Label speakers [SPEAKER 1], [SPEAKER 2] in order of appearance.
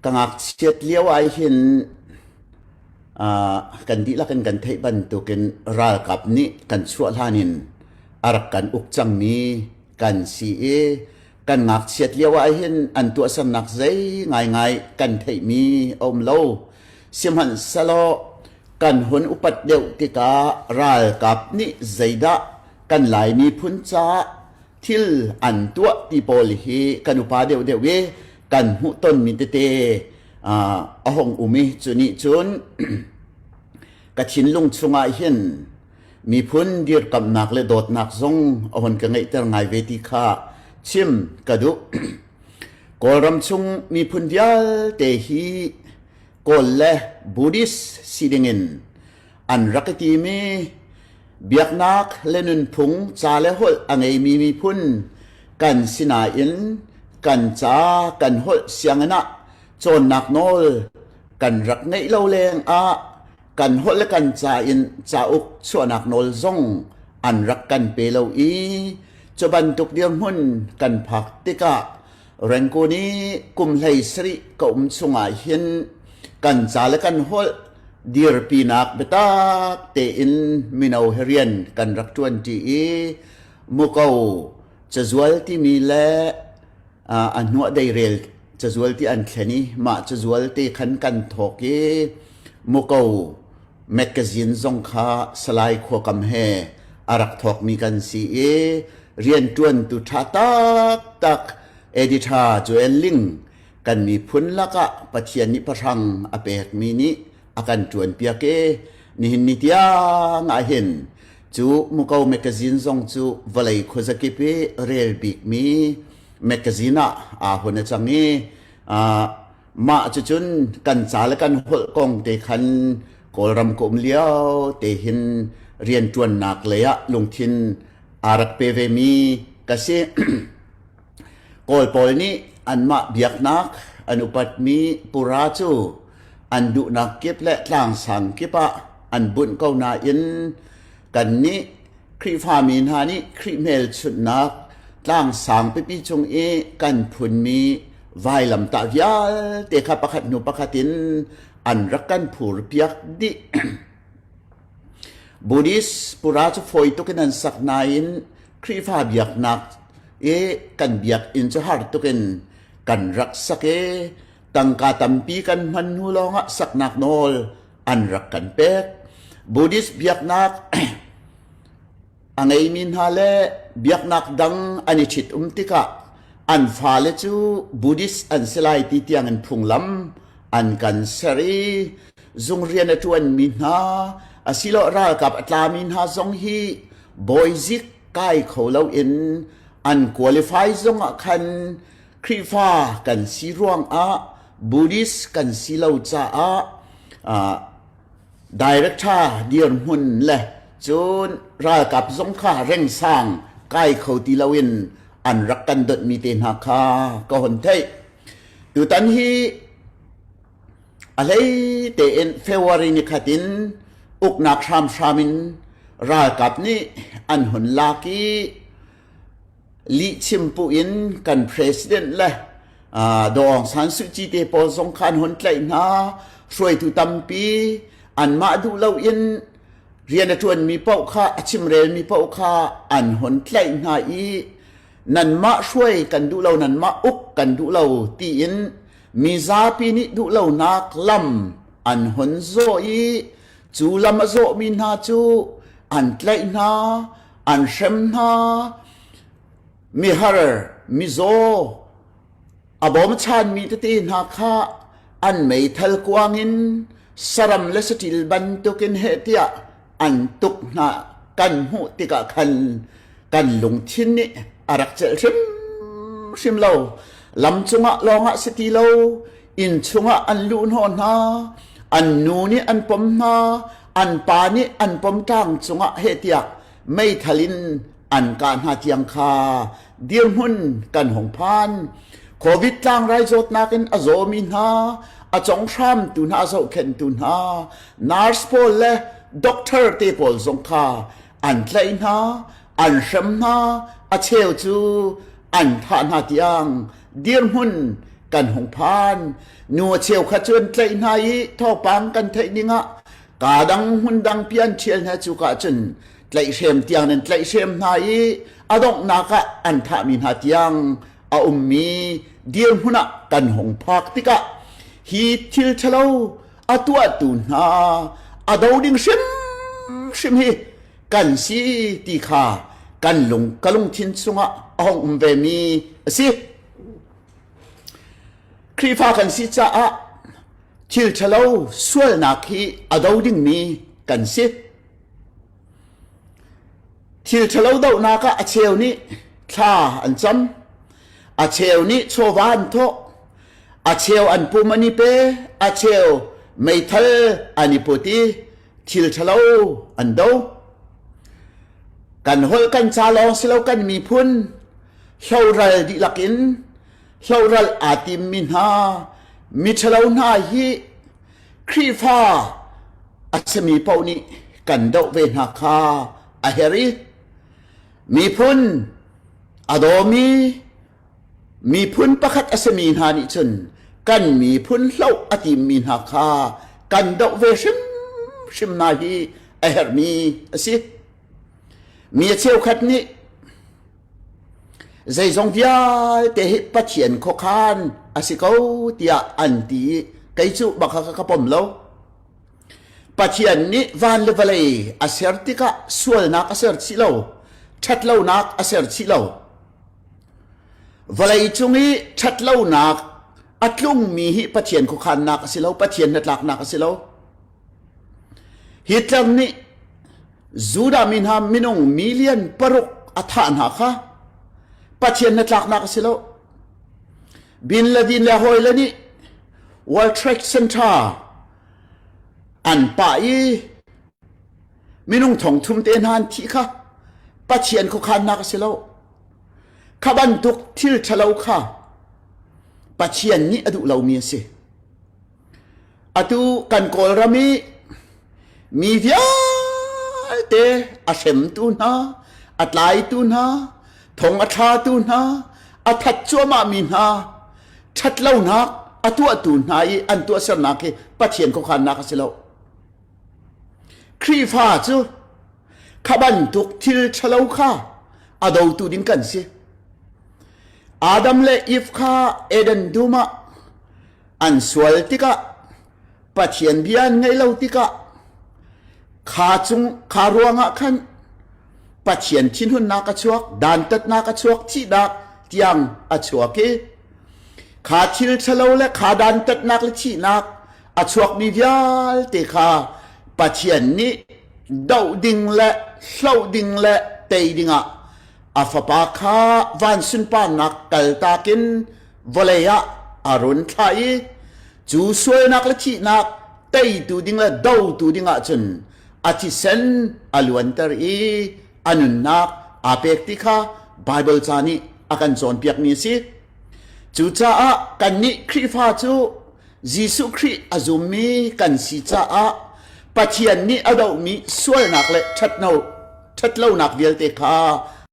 [SPEAKER 1] Ka ngakchiat lio ah hin kan dihlak in kan theih bantukin ralkap nih kan chuah hlan in a rak kan uk cangmi kan si i kan ngakchiat lio ah hin an tuahsernak zei ngaingai kan theihmi a um lo. Sihmanhsehlaw kan hun upat deuh tikah ralkap nih zeidah kan Lai miphun caah thil an tuah ti pawl hi kan upa deuhdeuh i kan hmuhtonmi tete a hung um i cu nih cun ka thinlung chungah hin miphun dirkamhnak le dawtnak zong a hun ka ngeihter ngai ve ti kha chim ka duh. Kawlram chung miphun vialte hi Kawl le Buddhist si dingin an rak i timi biaknak le nunphung ca le holh a ngeimi miphun kan si nain kan ca kan holh sianginn ah cawnnak nawl kan rak ngeih lo lengah kan holh le kan ca in cauk chuahnak nawl zong an rak kan pe lo i cu bantuk dirhmun kan phak tikah Rangoon i kum 17 ka um chungah hin kan ca le kan holh dirpinak biatak tein mino he rian kan rak ṭuanṭi i muko cazual timi le a hnuah deirel cazual ti an thlen i mah cazual te khan kan thawk i muko Magazine zong kha Salai Khuakam he a rak thawkmi kan si i rianṭuantu ṭha taktak editor Joel Ling kan miphun lakah Pathian nih pahrang a pekmi nih a kan ṭuanpiak i nihin ni tiang ah hin cu Muko magazine zong cu vawlei khuazakip i rel bikmi magazine ah aa hun a cang i Mah cucun kan ca le kan holh kong te khan Kawlram ka um lio te hin rianṭuannak lei ah lungthin aa rak pe vemi ka si. Kawl pawl nih anmah biaknak an upatmi pura cu an duhnak kip le tlangsang kip ah an bunh ko nain kannih Khrihfami hna nih Khrih hmelchunhnak tlangsang pipi cung i kan phunmi vailamtah vialte kha pakhat hnu pakhat in an rak kan phurpiak dih. Buddhist pura cu fawi tuk in an sak nain Khrihfa biaknak i kan biakinn cu har tuk in kan rak sak i tangka tampi kan hman hnu lawngah saknak nawl an rak kan pek. Buddhist biaknak a ngeimi hna le biaknak dang an i ṭhit-um tikah an fale cu Buddhist an si lai ti tiangin phunglam an kan ser i zung rian a ṭuanmi hna asiloah ralkap a tlami hna zong hi bawizik kai kho loin an qualify zongah khan Khrihfa kan si ruangah Buddhist kan si lo caah director dirhmun le cun ralkap zong kha rengsang kai kho ti loin an rak kan donhmi te hna kha ka hon theih. Tutan hi a hlei tein February ni khat in uknak hramhram in ralkap nih an hun lak i lihchim puh in kan president le Daw Aung San Suu Kyi te pawl zong kha an hun tlaih hna. Hruaitu tampi anmah duh loin rian a ṭuanmi paoh kha a chimrelmi paoh kha an hun tlaih hna i nanmah hruai kan duh lo nanmah uk kan duh lo tiin mizapi nih duh lonak lam an hun zawh i cu lam a zawhmi hna cu an tlaih hna an hrem hna mihar mizaw a bawmchanmi tete hna kha an meithal kuang in saram le saṭil bantukin heh tiah an tuk hna kan hmuh tikah khan kan lungthin nih a rak celh hrimhrim lo lam cungah lawngah si ti lo inn chungah an luh hnawh hna an nu nih an pom hna an pa nih an pom ṭang cungah heh tiah meithal in an kah hna tiang kha dirhmun kan hung phan. Covid tlangrai zawtnak in a zawmi hna, a conghramtu hna, a zohkhenhtu hna, nurse pawl le doctor te pawl zong kha an tlaih hna, an hrem hna, a cheu cu an thah hna tiang dirhmun kan hung phan. Nu a cheukhat cu an tlaih hna i thawngpang kan theih ning ah kaa dang hmun dang pi an ṭhial hna cu ka cun tlaihhrem tiang nan tlaihhrem hna i a donghnak ah an thahmi hna tiang a ummi dirhmun ah kan hung phak tikah hi thil ṭhalo a tuahtu hna a do ding hrimhrim hi kan si ti kha kan lung ka lungthin chungah a hung um vemi a si. Khrihfa kan si caah thil ṭhalo sualnak hi a do dingmi kan si. Thil ṭhalo dohnak ah a cheu nih thla an cam, a cheu nih chawva an thawh, a cheu an pum an i pe, a cheu meithal an i put i thil ṭhalo an do. Kan holh kan ca lawng si lo kan miphun hloral dihlak in hloral aa timmi hna miṭhalo hna hi Khrihfa a simi paoh nih kan doh ve hna kha a herh i miphun a dawmi miphun pakhat a simi hna nih cun kan miphun hloh a timmi hna kha kan doh ve hrimhrim hna hi a herhmi a si. Mi a cheukhat nih Zeizong vialte hi Pathian khuakhan a si ko tiah an ti i kei cu bak kha ka pom lo. Pathian nih van le vawlei a ser tikah sualnak a ser chih lo, ṭhatlonak a ser chih lo. Vawlei cung i ṭhatlonak a tlungmi hi Pathian khuakhannak a si lo, Pathian hnatlaknak a si lo. Hitler nih Judah mi hna minung million paruk a thah hna kha Pathian hnatlaknak a si lo. Bin Laden le hawile nih World Trade Center an pah i minung thong thum te hna an thih kha Pathian khuakhannak a si lo. Kha bantuk thil ṭhalo kha Pathian nih a duh lomi a si. Atu kan Kawlram i mi vialte a hremtu hna, a tlaitu hna, thong a thlatu hna, a that cuahmahmi hna, ṭhatlonak a tuahtu hna i an tuahsernak hi Pathian khuakhannak a si lo. Khrihfa cu kha bantuk thil ṭhalo kha a dotu ding kan si. Adam le Eve kha Eden dum ah an sual tikah Pathian bia an ngaih lo tikah kha cung kha ruangah khan Pathian thinhunnak a chuak dantatnak a chuak thihnak tiang a chuak i kha thil ṭhalo le kha dantatnak le thihnak a chuakmi vialte kha Pathian nih doh ding le hloh ding le tei dingah a fapa kha van sunparnak kaltak in vawlei ah a run thlah i cu sualnak le thihnak teitu ding le dotu ding ah cun a thisen a luanter i a nunnak aa pek ti kha Baibal ca nih a kan cawnpiakmi a si. Cucaah kannih Khrihfa cu Jesuh Khrih a zummi kan si caah Pathian nih a dohmi sualnak le ṭhatlonak vialte kha.